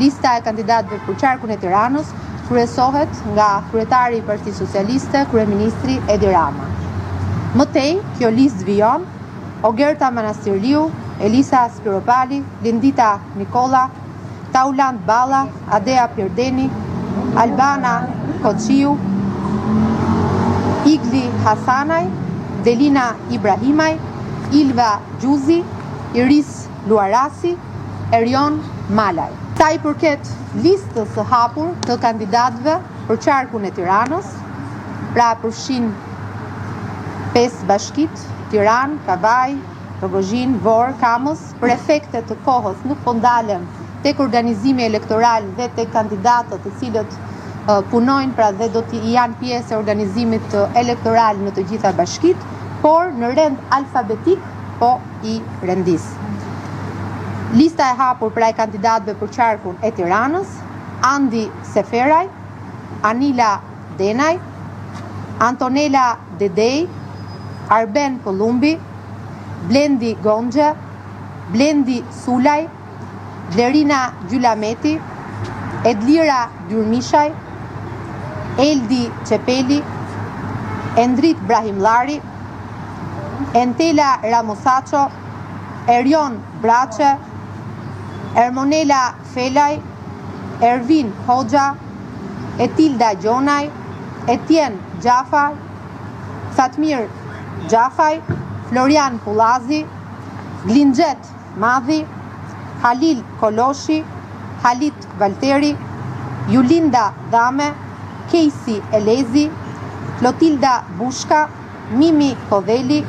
Lista e kandidatëve për qarkun e Tiranës kryesohet nga kryetari i Partisë Socialiste, kryeministri Edi Rama. Më tej, kjo listë vijon, Ogerta Manastirliu, Elisa Spiropali, Lindita Nikolla, Taulant Balla, Adea Pirdeni, Albana Koçiu, Igli Hasanaj, Delina Ibrahimaj, Ilva Gjuzi, Iris Luarasi, Erion Malaj. Sa i përket listës së hapur të kandidatëve për qarkun e Tiranës, pra përfshin 5 bashkitë, Tiranë, Kavajë, Rrogozhinë, Vorë, Kamëz, për efekte të kohës nuk po ndalem tek organizimi elektoral dhe tek kandidatët të cilët punojnë pra dhe do të janë pjesë e organizimit elektoral në të gjitha bashkitë, por në rend alfabetik po i rendis. Lista e hapur pra e kandidatëve për qarkun e Tiranës, Andi Seferaj, Anila Denaj, Antonela Dedej, Arben Pëllumbi, Blendi Gonxhe, Blendi Sulaj, Blerina Gjylameti, Edlira Dyrmishaj, Eldi Çepeli, Endrit Brahimllari, Entela Ramosaço, Erion Braçe, Ermonela Felaj, Ervin Hoxha, Etilda Gjonaj, Etjen Xhafaj, Fatmir Xhafaj, Florian Pullazi, Glinxhet Madhi, Halil Koloshi, Halit Valteri, Julinda Dhame, Kejsi Elezi, Klotilda Bushka, Mimi Kodheli,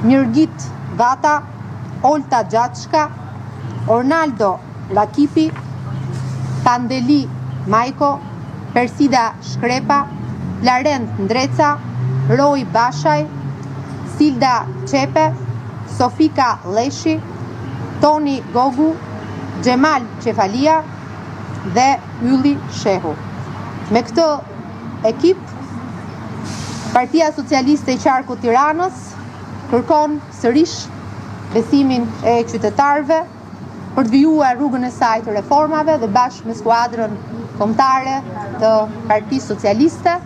Mirgit Vata, Olta Xhaçka, Ornaldo Rakipi, Pandeli Majko, Persida Shkrepa, Plarent Ndreca, Roi Bashaj, Silda Çepe, Sofika Lleshi, Toni Gogu, Xhemal Qefalia dhe Ylli Shehu. Me këtë ekip, Partia Socialiste e Qarkut Tiranës kërkon sërish besimin e qytetarëve për të vijuar rrugën e saj të reformave dhe bashkë me skuadrën kombëtare të Partisë Socialiste.